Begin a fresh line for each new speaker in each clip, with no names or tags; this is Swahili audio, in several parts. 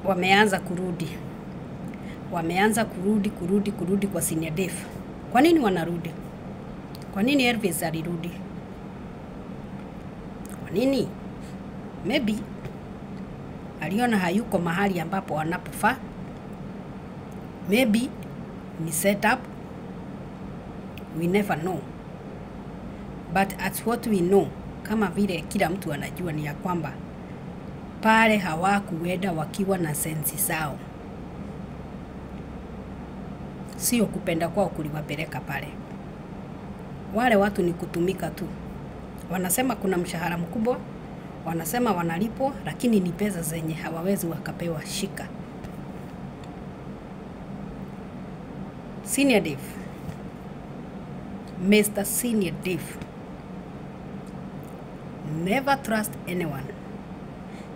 Wameanza kurudi. Wameanza kurudi, kurudi, kurudi kwa Senior Dave. Kwa nini wanarudi? Kwa nini Elvis alirudi? Kwa nini? Maybe aliona hayuko mahali ambapo anapofaa. Maybe ni set up. We never know. But as what we know, kama vile kila mtu anajua ni ya kwamba pale hawakuenda wakiwa na sensi zao. Sio kupenda kwao kuliwapeleka pale. Wale watu ni kutumika tu. Wanasema kuna mshahara mkubwa, wanasema wanalipwa, lakini ni pesa zenye hawawezi wakapewa shika. Senior Dave, Mr. Senior Dave, never trust anyone.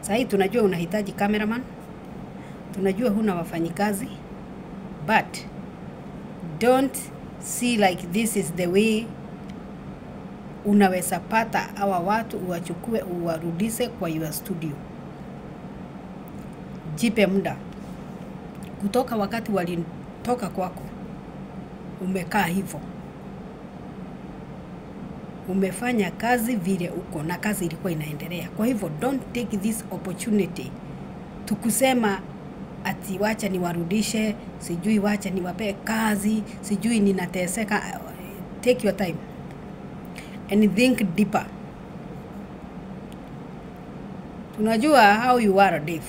Sahi tunajua unahitaji cameraman, tunajua huna wafanyikazi, but don't see like this is the way unaweza pata hawa watu uwachukue uwarudishe kwa your studio. Jipe muda. Kutoka wakati walitoka kwako, umekaa hivyo. Umefanya kazi vile uko na kazi ilikuwa inaendelea. Kwa hivyo don't take this opportunity tukusema ati wacha niwarudishe, sijui wacha niwape kazi, sijui ninateseka. Take your time and think deeper. Tunajua how you are, Dave.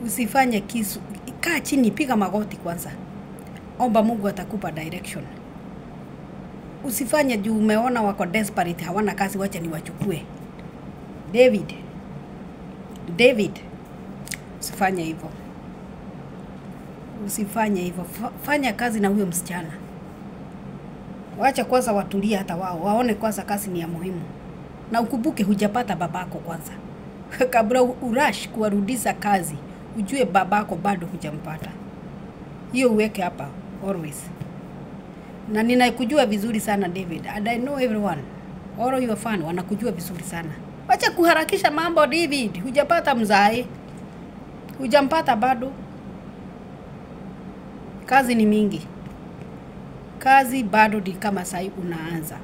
Usifanye kisu, kaa chini, piga magoti kwanza. Omba Mungu atakupa direction. Usifanye juu umeona wako desperate, hawana kazi, wacha niwachukue. David, David, usifanye hivyo. Usifanye hivyo. Fanya kazi na huyo msichana. Wacha kwanza watulie hata wao, waone kwanza kazi ni ya muhimu. Na ukumbuke hujapata babako kwanza. Kabla urash kuwarudisha kazi, ujue babako bado hujampata. Hiyo uweke hapa always. Na ninakujua vizuri sana David, and I know everyone. All your fan wanakujua vizuri sana. Wacha kuharakisha mambo David, hujapata mzae. Hujampata bado. Kazi ni mingi. Kazi bado ni kama sai unaanza.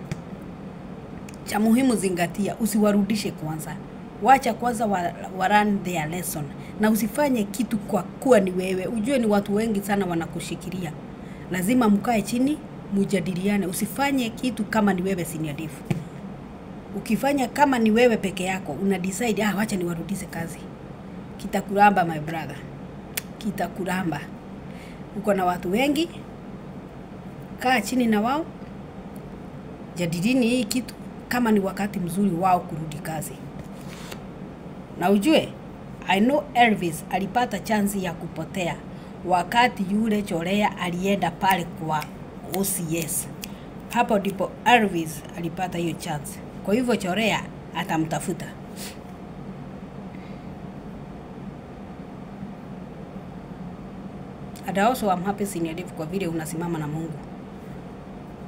Cha muhimu zingatia, usiwarudishe kwanza. Wacha kwanza wa run their lesson. Na usifanye kitu kwa kuwa ni wewe. Ujue ni watu wengi sana wanakushikilia. Lazima mkae chini, mujadiliane. Usifanye kitu kama ni wewe Senior Dave. Ukifanya kama ni wewe peke yako, una decide, wacha niwarudishe kazi. Kitakuramba my brother. Kitakuramba. Uko na watu wengi, kaa chini na wao, jadilini hii kitu kama ni wakati mzuri wao kurudi kazi. Na ujue, I know Elvis alipata chance ya kupotea wakati yule chorea alienda pale kwa OCS. Hapo ndipo Elvis alipata hiyo chance. Kwa hivyo chorea atamtafuta. And also I'm happy Senior Dave kwa vile unasimama na Mungu.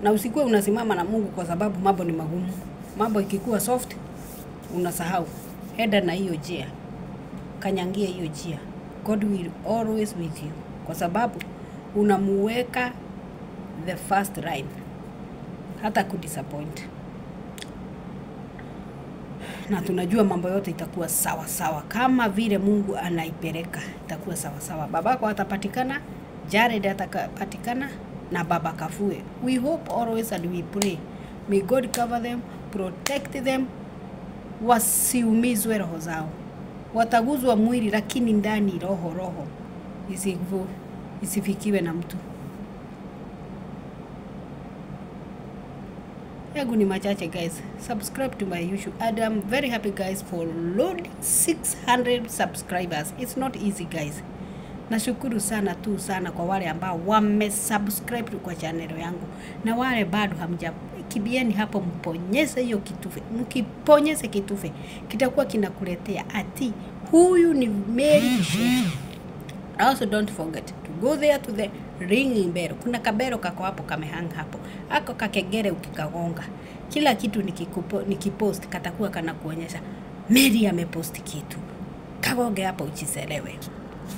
Na usikuwe unasimama na Mungu kwa sababu mambo ni magumu. Mambo ikikuwa soft, unasahau. Enda na hiyo njia. Kanyangia hiyo njia. God will always with you. Kwa sababu unamuweka the first line. Hata kudisappoint. Na tunajua mambo yote itakuwa sawa sawa. Kama vile Mungu anaipeleka itakuwa sawa sawa. Babako atapatikana, Jared atapatikana na baba Kafue. We hope always and we pray. May God cover them, protect them, wasiumizwe roho zao. Wataguzwa mwili lakini ndani roho roho isifikiwe na mtu. Yangu ni machache guys. Subscribe to my YouTube. And I'm very happy guys for loading 600 subscribers. It's not easy guys. Nashukuru sana tu sana kwa wale ambao wamesubscribe kwa channel yangu. Na wale bado hamja, kibieni hapo mponyeze hiyo kitufe. Mkiponyeze kitufe kitakuwa kinakuletea ati huyu ni Mary Kishetu. Also don't forget to go there to the ringing bell. Kuna kabero kako hapo kamehang hapo. Ako kakegere ukikagonga. Kila kitu nikipost katakuwa kana kuonyesha Mary amepost kitu. Kagonge hapa uchiselewe.